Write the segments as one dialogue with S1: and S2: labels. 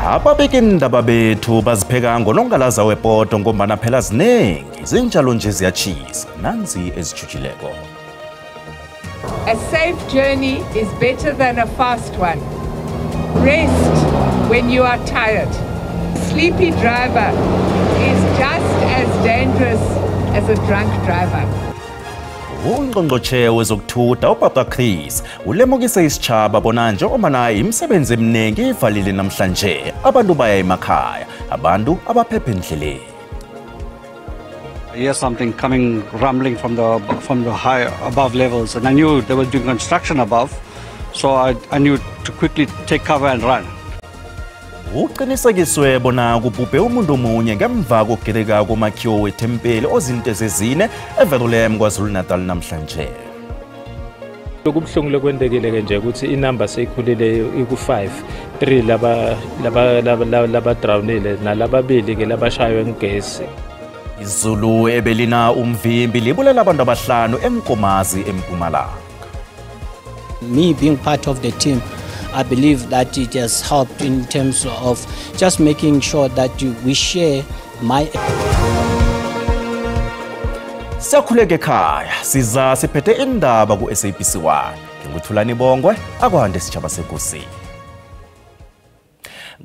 S1: Ababeka indaba bethu bazipheka ngonongalaza wepoto ngombana phela zinengi zinjalo nje ziyatshisa nanzi ezitshutshileko.
S2: A safe journey is better than a fast one. Rest when you are tired. Sleepy driver is just as dangerous as a drunk driver.
S1: Ungqongqotjhe wezokuthutha uBarbara Creecy ulemukise isitjhaba bona njengoba imisebenzi eminingi ivalile namhlanje abantu baya emakhaya abantu abaphephe endleleni.
S3: I hear something coming rumbling from the high above levels, and I knew they were doing construction above, so I knew to quickly take cover and run.
S1: Uqinisekiswe bona kubhubhe umuntu omunye ngemva kokugirika komakhiwo wethempeli ozinto ezine eVerulam KwaZulu-Natal namhlanje.
S4: Lokubuhlungu lokwendekile nje ukuthi inamba seyikhulile iku-5 3 laba labadrownile nalababili ke labashaywe ngegesi.
S1: Izulu ebelina umvimbi libulala abantu abahlanu eMkomazi eMpumalanga.
S5: Me being part of the team, I believe that it has helped in terms of just making sure that we share my.
S1: Siyakhuleka ekhaya siza siphethe indaba ku SABC 1. Nginguthulani Bongwe akwande sitjhaba sekusini.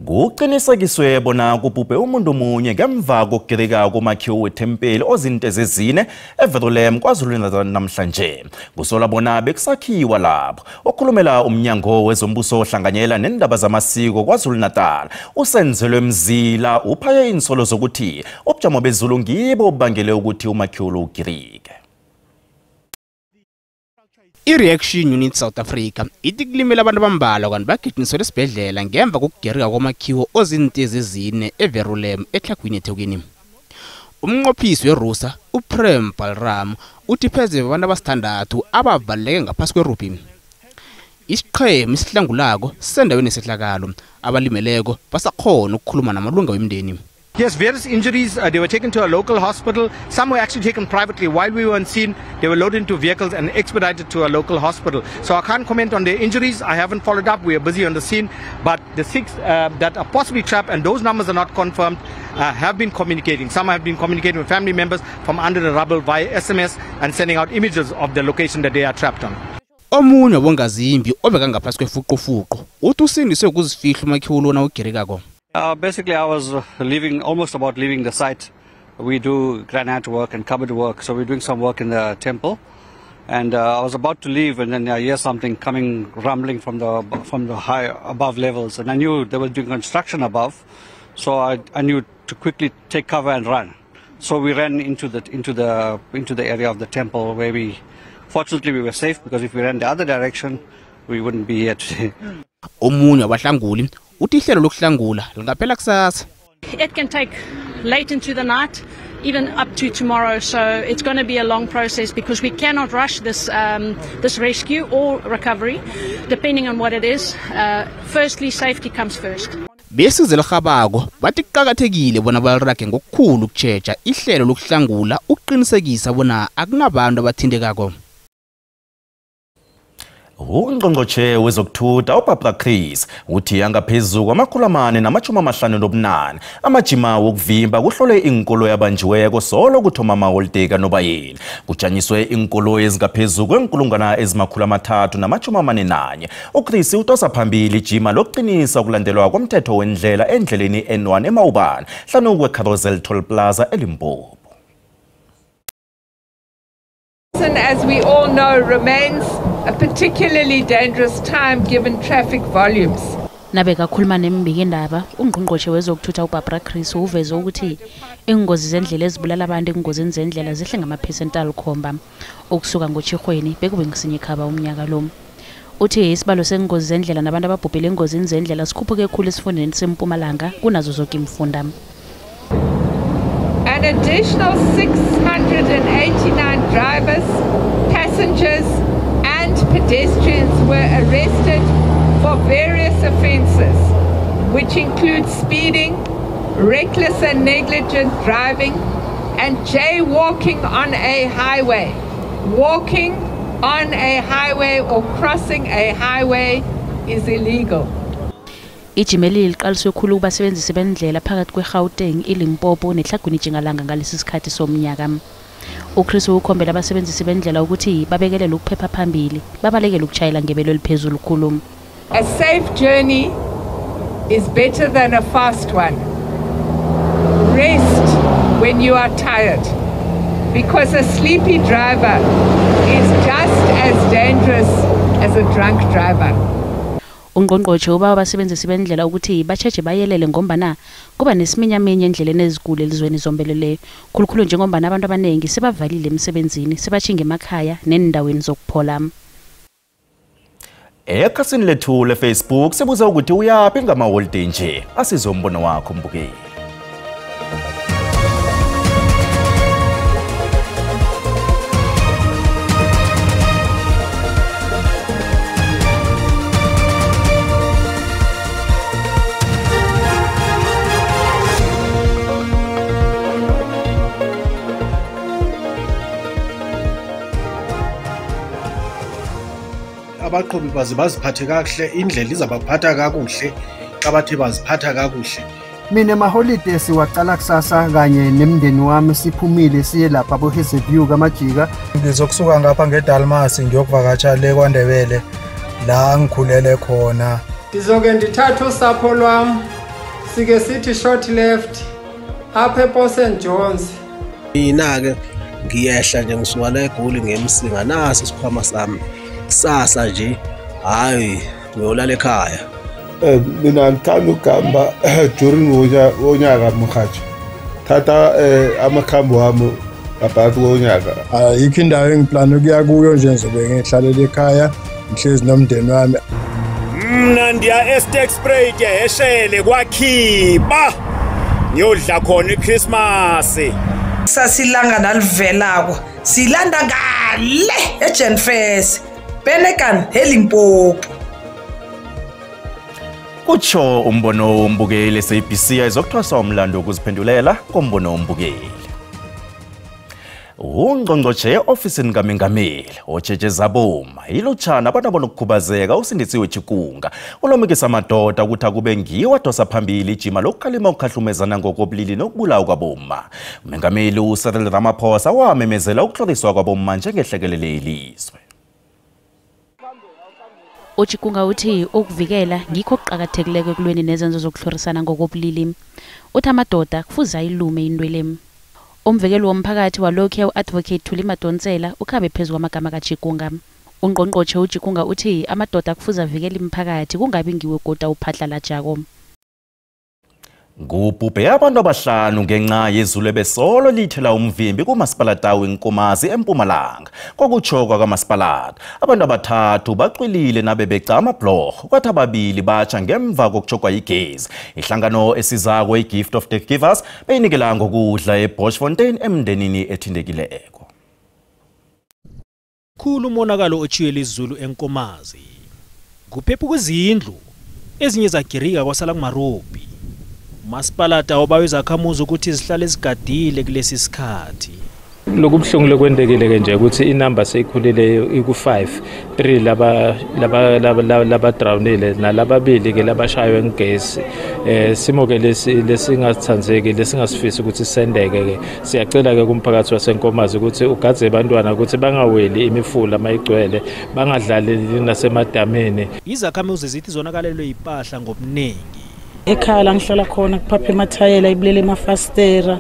S1: Kuqinisekiswe bona kubhubhe umuntu omunye ngemva kokugirika komakhiwo wethempeli ozinto ezine eVerulam KwaZulu-Natal namhlanje. Kusolwa bona bekusakhiwa lapho. Okhulumela umnyango wezombuso ohlanganyela nendaba zamasiko KwaZulu-Natal uSenzelwe Mzila uphaye insolo zokuthi ubujamo bezulu ngibo obubangele ukuthi umakhiwo lo ugirike.
S6: I-Reaction Unit South Africa ithi kulimele abantu abambalwa kanti bagijinyiselwe esibhedlela ngemva kokugirika komakhiwo ozinto ezine eVerulam eTlhagwini eThekwini. Umnqophisi weRUSA uPrem Balram uthi pheze abantu abasithandathu abavaleleke ngaphasi kwerubhi. Isiqhema esihlangulako sisendaweni yesehlakalo, abalimeleko basakhona ukukhuluma namalunga wemindeni.
S7: Yes, various injuries. They were taken to a local hospital. Some were actually taken privately while we were on scene. They were loaded into vehicles and expedited to a local hospital. So I can't comment on their injuries. I haven't followed up. We are busy on the scene. But the 6 that are possibly trapped, and those numbers are not confirmed, have been communicating. Some have been communicating with family members from under the rubble via SMS and sending out images of the location that they are trapped on.
S6: Omunye wabongazimbi obeka ngaphasi kwefuqufuqu uthi usindiswe ukuzifihla umakhiwo lona ugirikako.
S3: Basically, I was almost about leaving the site. We do granite work and cupboard work, so we're doing some work in the temple. And I was about to leave, and then I hear something coming rumbling from the high above levels, and I knew they were doing construction above, so I knew to quickly take cover and run. So we ran into the area of the temple where we, fortunately, we were safe, because if we ran the other direction, we wouldn't be here today.
S6: Omunye wabahlanguli uthi ihlelo lokuhlangula lingaphela kusasa.
S8: It can take late into the night, even up to tomorrow, so it's going to be a long process because we cannot rush this this rescue or recovery, depending on what it is. Firstly, safety comes first.
S6: Besize lirhabako bathi kuqakathekile bona balirage ngokukhulu ukutjheja ihlelo lokuhlangula ukuqinisekisa bona akunabantu abathintekako.
S1: Ungqongqotjhe wezokuthutha uBarbara Creecy uthi angaphezulu kwama-459 amajima wokuvimba kuhlole iinkoloyi abanjiweko solo kuthoma amaholideyi kaNobayeni. Kujanyiswe iinkoloyi ezingaphezulu kwe-341. UCreecy utosa phambili ijima lokuqinisa ukulandelwa komthetho wendlela endleleni N1 eMawubane hlanu kwe-Carousel Toll Plaza eLimpopo.
S2: As we all know, remains a particularly dangerous time given traffic volumes.
S9: Nabekakhuluma nembikindaba, ungqongqotjhe wezokuthutha uBarbara Creecy uveze ukuthi iingozi zendlela ezibulala abantu engozini zendlela zehle ngama-7% ukusuka ngoTjhirhweni bekube ngisinyekaba umnyaka lo. Uthi isibalo seengozi zendlela nabantu ababhubhele engozini zendlela sikhuphuke khulu esifundeni seMpumalanga kunazo zoke iimfunda.
S2: An additional 689 drivers, passengers and pedestrians were arrested for various offences, which include speeding, reckless and negligent driving, and jaywalking on a highway. Walking on a highway or crossing a highway is illegal.
S9: Ijimeli liqaliswe khulu kubasebenzisi bendlela phakathi kweGauteng, iLimpopo neTlhagwini Tjingalanga ngalesi sikhathi somnyaka. UChris ukhombela abasebenzisi bendlela ukuthi babekelele ukuphepha phambili, babalekele ukutjhayela ngebelo eliphezulu khulu.
S2: A safe journey is better than a fast one. Rest when you are tired, because a sleepy driver is just as dangerous as a drunk driver.
S9: Ungqongqotjhe ubawa abasebenzisi bendlela ukuthi batjheje bayelele ngombana kuba nesiminyaminya endleleni ezikulu elizweni zombelele, khulukhulu njengombana abantu abanengi sebavalile emsebenzini, sebatjhinga emakhaya neendaweni zokuphola.
S1: Ekhasini lethu le-Facebook sibuza ukuthi uyaphi ngamaholiday nje, asize umbono wakho mbukeli.
S10: Abaqhubi baze baziphathe kakuhle, indlela izabaphatha kakuhle xa bathe baziphatha kakuhle.
S11: Mina emaholide siwaqala kusasa kanye nemndeni wami, siphumile siye lapha boHazyview kaMajika.
S12: Ngizokusuka ngapha ngeDalmas ngiyokuvakatsha le kwaNdebele la ngikhulele khona.
S13: Ndizoke ndithathe usapho lwam sike sithi short left apha ePort St Johns.
S14: Mina-ke ngiyehla nje ngisuka la eGoli ngemsinga, nasi isikhwama sami. Kusasa nje hayi ngiyolala ekhaya.
S15: Mina ngithanda ukuhamba during wonyaka mhathi. Thatha amakhambo wami ngaphansi konyaka.
S12: Ayikho indawo engiplana ukuya kuyo nje, ngizobe ngihlalela ekhaya ngihlezi nomndeni wami.
S16: Mna ndiya eSterkspruit eheshele kwakhiba ngiyodla khona iChristmas.
S17: Sasilanga nalivelako silanda ngale eJenfes Penekan eLimpopo.
S1: Kutsho umbono wombukeli. SABC ayizokuthwasa umlando wokuziphendulela kombono wombukeli. Ungqongqotjhe e-ofisini kaMengameli otjheje zaboma ilutjhana abantu abanokukhubazeka uSindisiwe Chikunga ulomekisa amadoda ukuthi akube ngiwo adosa phambili ijima lokukhalima ukukhahlumezana ngokobulili nokubulawa kwabomma. Umengameli uCyril Ramaphosa wamemezela ukuhloliswa kwabomma njengehlekelele yelizwe.
S9: uChikunga uthi ukuvikela ngikho okuqakathekileko ekulweni nezenzo zokuhlorisana ngokobulili. Uthi amadoda kufuze ayilume intwele. Umvikeli womphakathi walokhu u-Advocate Thuli Madonsela ukhabe phezu kwamagama kaChikunga. Ungqongqotjhe uChikunga uthi amadoda kufuze avikele imiphakathi kungabi ngiwo goda uphadlalajako.
S1: Ngubhubhe abantu abahlanu ngenxa yezulu ebesolo lithela umvimbi kumasipalata weNkomazi eMpumalanga. Kokutsho kamasipalata, abantu abathathu bacwilile nabebeca amabhlorho, kwathi ababili batsha ngemva kokutshokwa yigezi. Ihlangano esizako iGift of the Givers beyinikela ngokudla eBoschfontein emndenini ethintekileko.
S18: Khulu umonakalo otshiywe lizulu eNkomazi. Kuphepha kwezindlu ezinye zagirika kwasala kumarobhi. Masipalata obawe izakhamuzi ukuthi zihlale zigadile kulesi sikhathi.
S4: Lokubuhlungu lokwentekile nje ukuthi inamba seyikhulile iku-5, 3 laba drownile nalababili ke labashaywe ngegesi. Simo ke lesi lesingathanzeki lesingasifisi ukuthi sendeke ke. Siyacela ke kumphakathi waseNkomazi ukuthi ugadze abantwana ukuthi bangaweli imifula mayigcwele, bangadlaleli nasemadameni.
S18: Izakhamuzi zithi zonakalelwe impahla ngobuningi.
S19: Ekhaya la ngihlala khona kuphapha emathayela ibulele emafastera,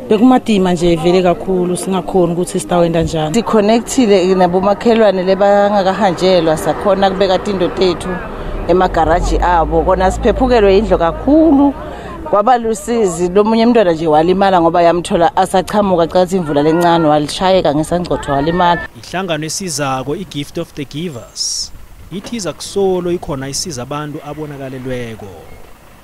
S19: bekumadima nje vele kakhulu singakhoni ukuthi sitawenda njani.
S20: Siconnectile nabomakhelwane lebangakahanjelwa, sakhona kubeka tindo tethu emagaraji abo kona siphephukelwe indlu kakhulu kwaba lusizi. Lomunye umntwana nje walimala ngoba yamthola asachamuka cathi imvula lencane walishayeka ngesangcotho walimala.
S18: Ihlangano esizako iGift of the Givers ithi iza kusolo ikhona isiza abantu abonakalelweko.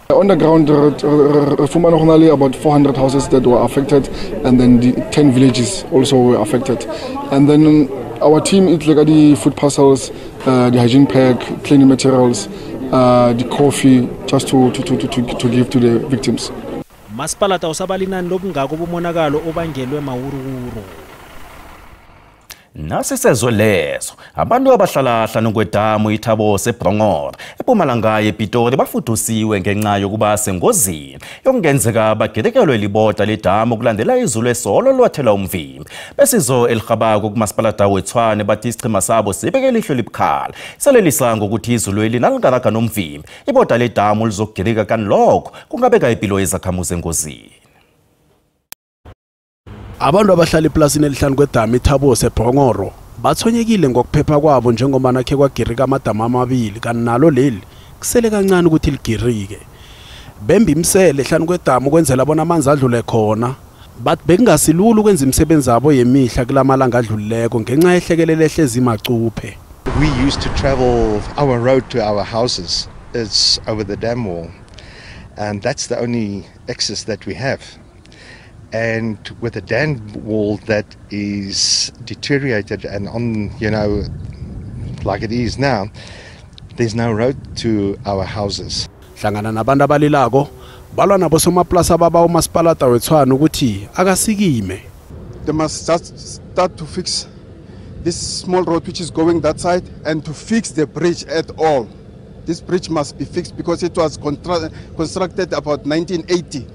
S21: On the ground, Fumana about 400 houses that were affected, and then the 10 villages also were affected. And then our team it like the food parcels, the hygiene pack, cleaning materials, the coffee, just to give to the victims.
S18: Masipalata usabalinani lobungako bomonakalo obangelwe mawuruwuru.
S1: Nasisezwe leso, abantu abahlala hlanu kwedamu iThabo seBrongor eMpumalanga yePitori bafudusiwe ngenxa yokuba sengozini yokungenzeka bagirikelwe liboda ledamu kulandela izulu esolo lwathela umvimbi. Besizo elihabako kumasipalata weTshwane bathi isichema sabo sibeke ilihlo libukhali selelisa ngokuthi izulu elinalingaraga nomvimbi iboda ledamu lizogirika, kanti lokho kungabeka impilo yezakhamuzi engozini.
S5: Abantu abahlala eplasini elihlanu kwedamu iThabo seBhongoro bathonyekile ngokuphepha kwabo njengoba nakhe kwagirika amadamu amabili, kanti nalo leli kusele kancane ukuthi ligirike. Bemba imisele ehlanu kwedamu ukwenzela bona amanzi adlule khona. Bathi bekungasilula ukwenza imisebenzi yabo yemihla kulamalanga adlulileko ngenxa yehlekelele ehlezi macuphe.
S22: We used to travel our road to our houses is over the dam wall, and that's the only access that we have. And with a dam wall that is deteriorated and on, you know, like it is now, there's no road to our houses.
S5: Hlangana nabantu abalilako balwa nabo somaplasa baba umasipalata weTshwane ukuthi akasikime.
S23: They must just start to fix this small road which is going that side and to fix the bridge at all. This bridge must be fixed because it was constructed about 1980.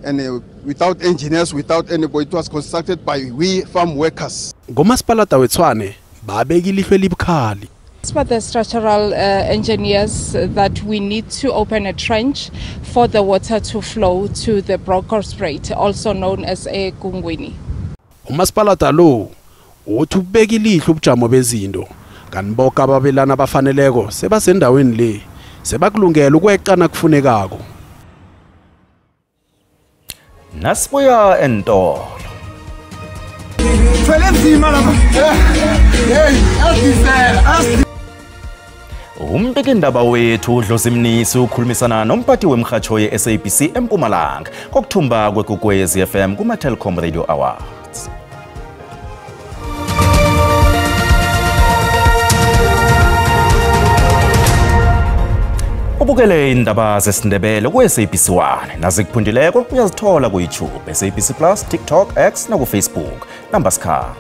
S23: And without engineers, without anybody, it was constructed by we farm workers.
S5: Ngomasipalata weTshwane babeka ilihlo elibukhali.
S2: As per the structural engineers, that we need to open a trench for the water to flow to the Bronkhorstspruit, also known as eKungwini.
S5: Umasipalata lo uthi ubeka ilihlo ubujamo bezinto, kanti bonke ababelana abafaneleko sebasendaweni le sebakulungela ukweqa nakufunekako.
S1: Nasibuya entolo. Umbikindaba wethu uDlozi Mnisi ukhulumisana nomphathi wemhatsho ye-SABC eMpumalanga kokuthumba kweKwekwezi FM kuma-Telkom Radio Awards. Ubukele indaba zesiNdebele ku-SABC 1 nazikuphundileko uyazithola ku-YouTube, SABC Plus, TikTok, X naku-Facebook. Nambasikhambe.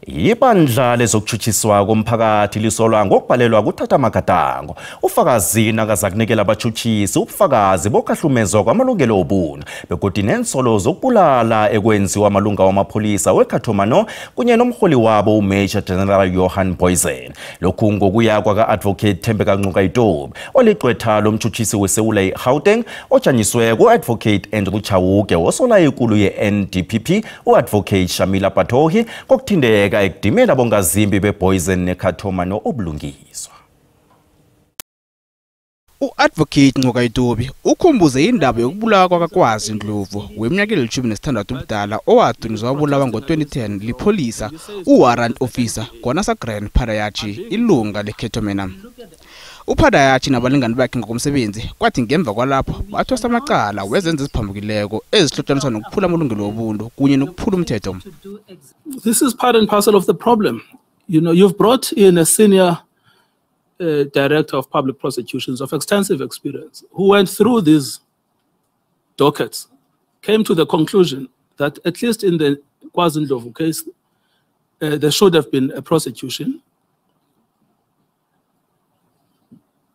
S1: Ibandla lezokutshutshiswa komphakathi lisolwa ngokubhalelwa kuthatha amagadango. Ufakazi nakazakunikela abatshutshisi ubufakazi bokhahlumezwa kwamalungelo obuntu begodu nensolo zokubulala ekwenziwa amalunga wamapholisa weKhathomano kunye nomholi wabo uMajor General Johan Booysen. Lokhu ngokuya kwaka-Advocate Thembeka Ngcukaitobi oligqwetha lomtshutshisi weSewula eGauteng ojanyiswe ku-Advocate Andrew Chauke osola inkulu ye-NDPP u-Advocate Shamila Batohi kokuthindeka ekudimela bongazimbi beBooysen neKhathomano obulungiswa.
S6: U-Advocate Ngcukaitobi ukhumbuze indaba yokubulawa kwakaKwazi Ndlovu weminyaka eli-16 ubudala owadunyuzwa wabulawa ngo-2010 lipholisa uWarrant Officer Gwanasa Grand Padayachi ilunga leKhetomena. UPadayachi nabalingani bakhe ngokomsebenzi kwathi ngemva kwalapho bathwesa amacala wezenzo eziphambukileko ezihlotshaniswa nokuphula amalungelo wobuntu kunye nokuphula umthetho.
S24: This is part and parcel of the problem. You know, you've brought in a senior director of public prosecutions of extensive experience who went through these dockets, came to the conclusion that at least in the Kwazi Ndlovu case, there should have been a prosecution.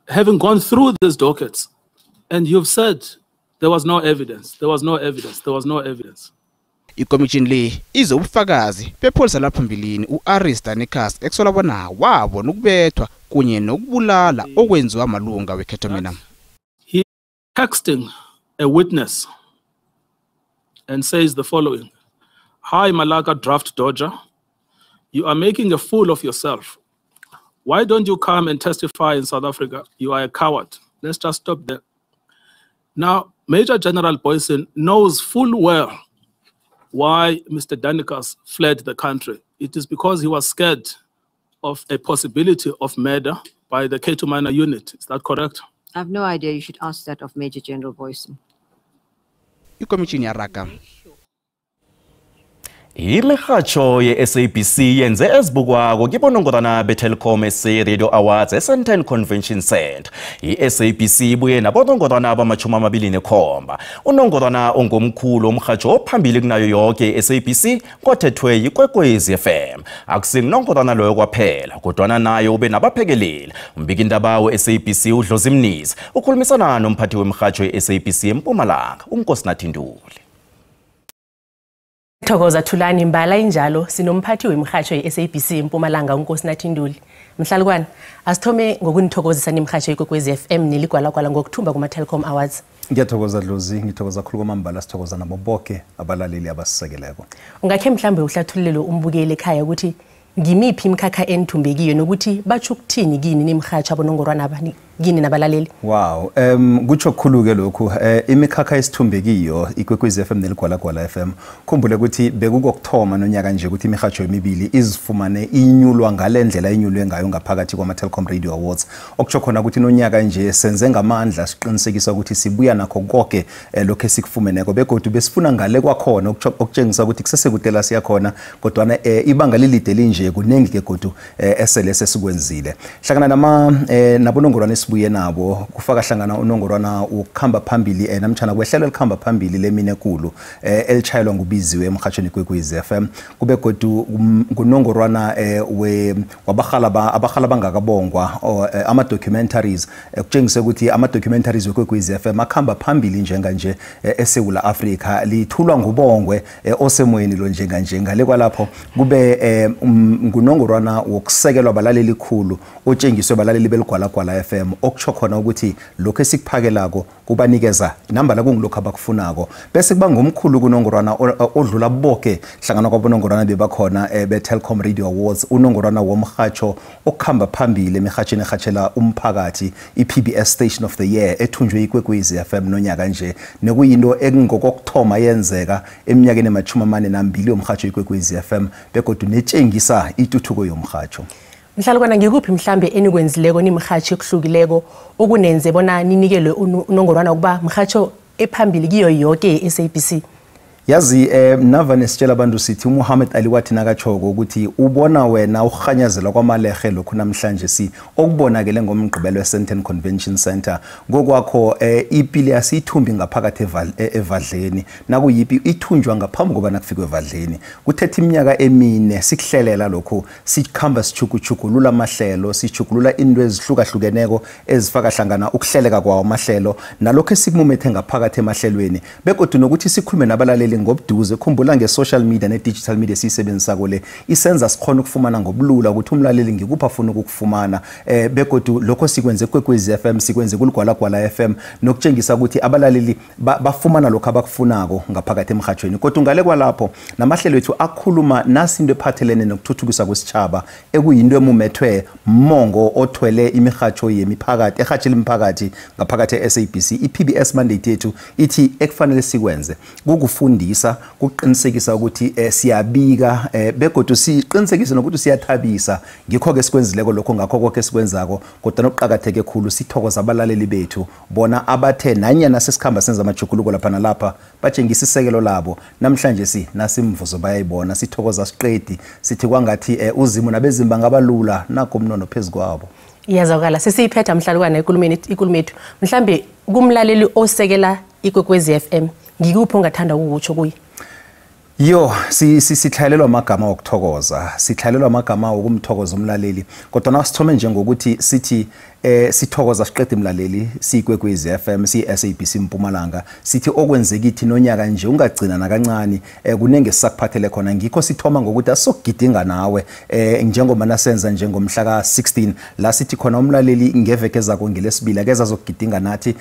S24: Having gone through these dockets, and you've said there was no evidence, there was no evidence, there was no evidence.
S6: Ikomishini le izobufakazi bepholisa laphambilini u-Arista Nikas ekusola bona wabona ukubethwa kunye nokubulala okwenziwa amalunga weKhetomena.
S24: He texting a witness and says the following: "Hi Malaka draft dodger, you are making a fool of yourself. Why don't you come and testify in South Africa? You are a coward." Let's just stop there. Now, Major General Booysen knows full well why Mr. Danikas fled the country. It is because he was scared of a possibility of murder by the Cato Manor unit. Is that correct?
S25: I have no idea. You should ask that of Major General Booysen.
S6: Ikomishini yaraga.
S1: Imirhatsho ye-SABC yenze ezibukwako kibonongorwana be-Telkom SA Radio Awards e-Sandton Convention Centre. I-SABC ibuye nabonongorwana abama-27. Unongorwana ongomkhulu omrhatsho ophambili kunayo yoke i-SABC kothethwe yiKwekwezi FM. Akusingunongorwana loyo kwaphela, kodwana naye ube nabaphekeleli. Umbikindaba we-SABC uDlozi Mnisi ukhulumisana nomphathi wemirhatsho ye-SABC eMpumalanga, uNkosinathi Ntuli.
S3: Thokoza Thulani, mbala injalo sinomphathi wemrhatsho ye-SABC eMpumalanga uNkosinathi Ntuli. Mhlalukwana, asithome ngokunithokozisa nimrhatsho iKwekwezi FM neligwalagwala ngokuthumba kuma-Telkom Awards.
S7: Ngiyathokoza Dlozi, ngithokoza khulu kwamambala, sithokoza nabo bonke abalaleli abasisekeleko.
S3: Ungakhe mhlambe uhlathululele umbukeli ekhaya ukuthi ngimiphi imikhakha enithumbekiyo nokuthi batsho ukuthini kini nimrhatsho abonongorwana kini nabalaleli?
S7: Wow, kutsho kukhulu-ke lokhu. Imikhakha esithumbekiyo iKwekwezi FM neligwalagwala FM, khumbule ukuthi bekukokuthoma nonyaka nje ukuthi imirhatsho emibili izifumane inyulwa ngale ndlela inyulwe ngayo ngaphakathi kwama-Telkom Radio Awards. Okutsho khona ukuthi nonyaka nje senze ngamandla siqinisekisa ukuthi sibuya nakho konke lokhu esikufumeneko, begodu besifuna ngale kwakhona, okutshengisa ukuthi kusesekude la siyakhona, kodwana ibanga lilide linje, kuningi ke godu esele sesikwenzile. Hlangana nama nabonongorwana esibuye nabo kufaka hlangana unongorwana ukukhamba phambili namtjana kwehlelo elikhamba phambili lemine ekulu elitshayelwa ngubiziwe emrhatjhweni Kwekwezi FM, kube godu ngunongorwana wabahala bangakabongwa ama-documentaries, kutshengise ukuthi ama-documentaries weKwekwezi FM akhamba phambili njenganje eSewula Afrika, lithulwa ngubongwe osemoyeni lo njenganje. Ngale kwalapho kube ngunongorwana wokusekelwa abalaleli khulu otshengiswe abalaleli beligwalagwala FM, okutsho khona ukuthi lokho esikuphakelako kubanikeza nambala kungilokho abakufunako. Bese kuba ngomkhulu kunongorwana odlula bonke hlangana kwabonongorwana bebakhona be-Telkom Radio Awards, unongorwana womrhatsho okuhamba phambili emirhatshweni erhatshela umphakathi, i-PBS Station of the Year ethunjwe iKwekwezi FM nonyaka nje, nekuyinto engokokuthoma yenzeka eminyakeni ema-42 yomrhatsho iKwekwezi FM, begodu netshengisa ituthuko yomrhatsho.
S3: Mhlalukwana, ngikuphi mhlambe enikwenzileko nimrhatsho ekuhlukileko okunenze bona ninikelwe unongorwana ukuba mrhatsho ephambili kiyo yoke i-SABC?
S7: Yazi navane sitshela abantu sithi uMuhammad Ali wathi nakatshoko ukuthi ubona wena ukhanyazela kwamalehe lokhu namhlanje si okubonakele ngomgqibelo eSandton Convention Center ngokwakho, ipili asiyithumbi ngaphakathi evadleni, nakuyipi ithunjwa ngaphambi kobana kufikwe evadleni. Kuthethe iminyaka emine sikuhlelela lokhu, sikhamba sichukuchukulula amahlelo, sichukulula into ezihlukahlukeneko ezifaka hlangana ukuhleleka kwawo amahlelo nalokho esikumumethe ngaphakathi emahlelweni, begodu nokuthi sikhulume nabalaleli ngobuduze. Khumbula nge-social media ne-digital media esiyisebenzisako le isenza sikhona ukufumana ngobulula ukuthi umlaleli ngikuphi afuna ukukufumana, begodu lokho sikwenze Kwekwezi FM, sikwenze kuligwalagwala FM, nokutshengisa ukuthi abalaleli bafumana lokho abakufunako ngaphakathi emrhatjhweni. Kodwa ngale kwalapho namahlelo ethu akhuluma nasi into ephathelene nokuthuthukiswa kwesitjhaba, ekuyinto emumethwe mongo othwele imirhatsho yemiphakathi erhatshela imiphakathi ngaphakathi e-SABC. I-PBS mandate yethu ithi ekufanele sikwenze kukufundisa, kuqinisekisa ukuthi siyabika, begodu siqinisekise nokuthi siyathabisa. Ngikho-ke sikwenzileko lokho ngakho konke esikwenzako, kodwa nokuqakatheke khulu sithokoza abalaleli bethu bona abathe nanyana sesikhamba senza amajuguluko lapha nalapha batshengisa isekelo labo. Namhlanje si nasimvuzo bayayibona, sithokoza siqedi sithi kwangathi uzimu nabezimba ngabalula nakho umnono phezu kwabo.
S3: Iyazwakala, sesiyiphetha mhlalukwana ikulumo yethu. Mhlambe kumlaleli osekela iKwekwezi FM, ngikuphi ongathanda ukukutsho kuye?
S7: Yo, sitlhayelelwa amagama wokuthokoza, sitlhayelelwa amagama wokumthokoza umlaleli, kodwa nasithome njengokuthi sithi sithokoza siqede mlaleli, siyiKwekwezi FM, siyi-SABC Mpumalanga, sithi okwenzekithi nonyaka nje ungagcina nakancane, kunenge esisakuphathele khona. Ngikho sithoma ngokuthi asizokugidinga nawe njengoba nasenza njengomhla ka-16 la sithi khona umlaleli ngeveke ezako ngelesibili akeze azokugidinga nathi,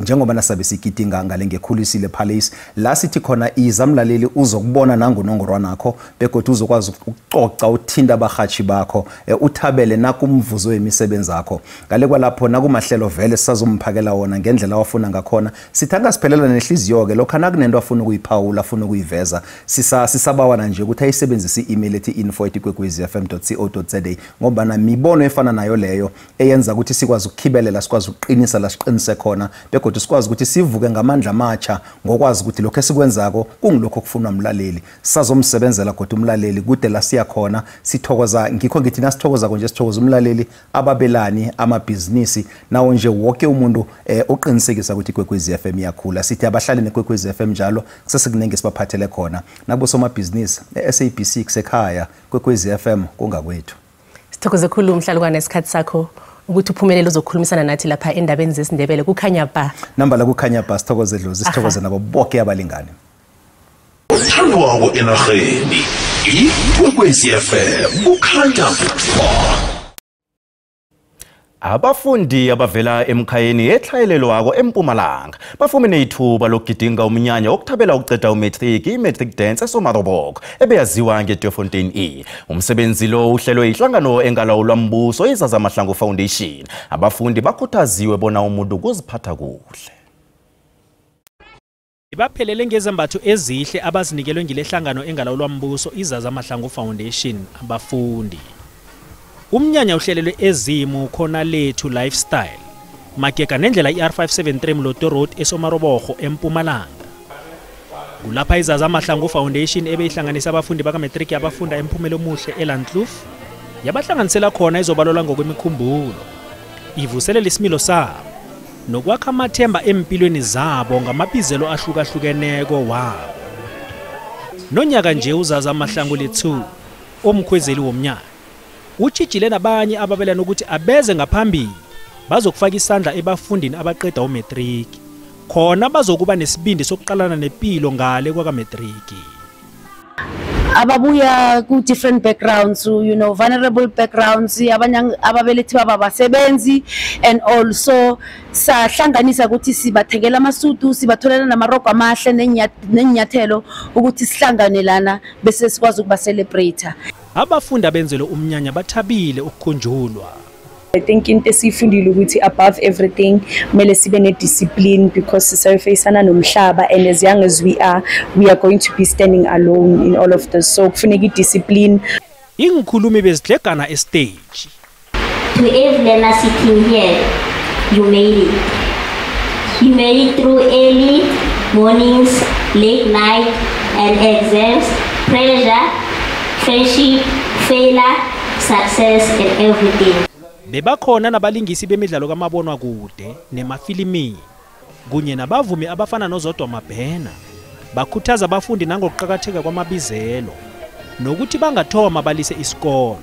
S7: njengoba nasabe sigidinga ngale ngekhulisile Palace la sithi khona iza mlaleli uzokubona nangunongorwana wakho, begodu uzokwazi ukucoca uthinta abarhatshi bakho, uthabele nakumvuzo wemisebenzi yakho. Ngale kwalapho nakumahlelo vele sisazomphakela wona ngendlela wafuna ngakhona. Sithanga siphelela nenhliziyo ke lokho nakunento afuna ukuyiphawula, afuna ukuyiveza, sisabawana nje ukuthi ayisebenzise i-email ethi info@ikwekwezifm.co.za, ngoba na mibono efana nayo leyo eyenza ukuthi sikwazi ukukhibelela, sikwazi ukuqinisa la siqinise khona, begodwa sikwazi ukuthi sivuke ngamandla amatsha ngokwazi ukuthi lokho esikwenzako kungilokho okufunwa umlaleli. Sazomsebenzela kodwa umlaleli kude la siya khona. Sithokoza ngikho ngithi nasithokoza konje sithokoza umlaleli, ababelani, amabhizinisi nawo nje wonke umuntu oqinisekisa ukuthi Ikwekwezi FM iyakhula. Sithi abahlali neKwekwezi FM njalo, kusesekuningi sibaphathele khona. Nakubo somabhizinisi, e-SABC kusekhaya, Kwekwezi FM kungakwethu.
S3: Sithokoze khulu mhlalukwana isikhathi sakho ukuthi uphumelele uzokhulumisana nathi lapha endabeni zesiNdebele. Kukhanya ba.
S7: Namba la kukhanya ba. Sithokoze Dlozi, sithokoze nabo bonke abalingani.
S8: Uthandwako enarheni, Ikwekwezi FM kukhanya ba.
S1: Abafundi abavela emkhayeni etlhayelelwako eMpumalanga bafumene ithuba lokugidinga umnyanya wokuthabela ukuceda umatric, i-matric dance eSomaroboko ebeyaziwa nge-Tweefontein E. Umsebenzi lo uhlelwe inhlangano engalawulwa mbuso iZaza Mahlangu Foundation. Abafundi bakhuthaziwe bona umuntu kuziphatha kuhle.
S18: Baphelele ngezambatho ezihle abazinikelwe ngilehlangano engalawulwa mbuso iZaza Mahlangu Foundation abafundi. Umnyanya uhlelelwe ezimu khona lethu lifestyle magega nendlela i-R573 Mloto Road eSomarobogo eMpumalanga. Kulapha iZaza Mahlangu Foundation ebeyihlanganisa abafundi bakametriki abafunda emphumela omuhle eLandkloof yabahlanganisela khona izobalolwa ngokwemikhumbulo, ivuselela isimilo sabo nokwakha amathemba empilweni zabo ngamabizelo ahlukahlukeneko wabo. Nonyaka nje uZaza Mahlangu lethu omkhwezeli womnyaka utshijile nabanye ababelana ukuthi abeze ngaphambili bazokufaka isandla ebafundini abaqeda umatric, khona bazokuba nesibindi sokuqalana nempilo ngale kwakametriki.
S10: Ababuya ku different backgrounds, you know, vulnerable backgrounds, abanye ababelethi baba basebenzi, and also sahlanganisa ukuthi sibathengela amasudu, sibatholela namarogo amahle nenyathelo ukuthi sihlangane lana bese sikwazi ukuba celebrate.
S18: Abafundi abenzele umnyanya bathabile ukukhunjulwa.
S11: I think into esiyifundile ukuthi above everything kumele sibe ne-discipline, because sisayofeyisana nomhlaba, and as young as we are going to be standing alone in all of this, so kufuneka i-discipline.
S18: Ingikhulumi bezidlegana estage.
S13: To every learner sitting here, you made it. You made it through early mornings, late night and exams, pressure, friendship, failure, success and everything.
S18: Bebakhona nabalingisi bemidlalo kamabonwakude nemafilimini kunye nabavumi abafana noZodwa Mabhena bakhuthaza abafundi nangokuqakatheka kwamabizelo nokuthi bangathoma balise isikolo,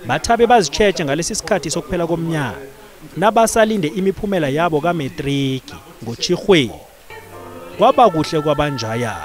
S18: bathabe bazitshetshe ngalesi sikhathi sokuphela komnyaka nabasalinde imiphumela yabo kametriki ngochirhweni. Kwaba kuhle kwabanjaya.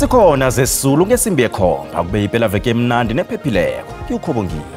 S1: Sikhona zesizulu ngesimbi yekhomba, kube yipelaveke emnandi nephephileko. Ngiwukhobongile.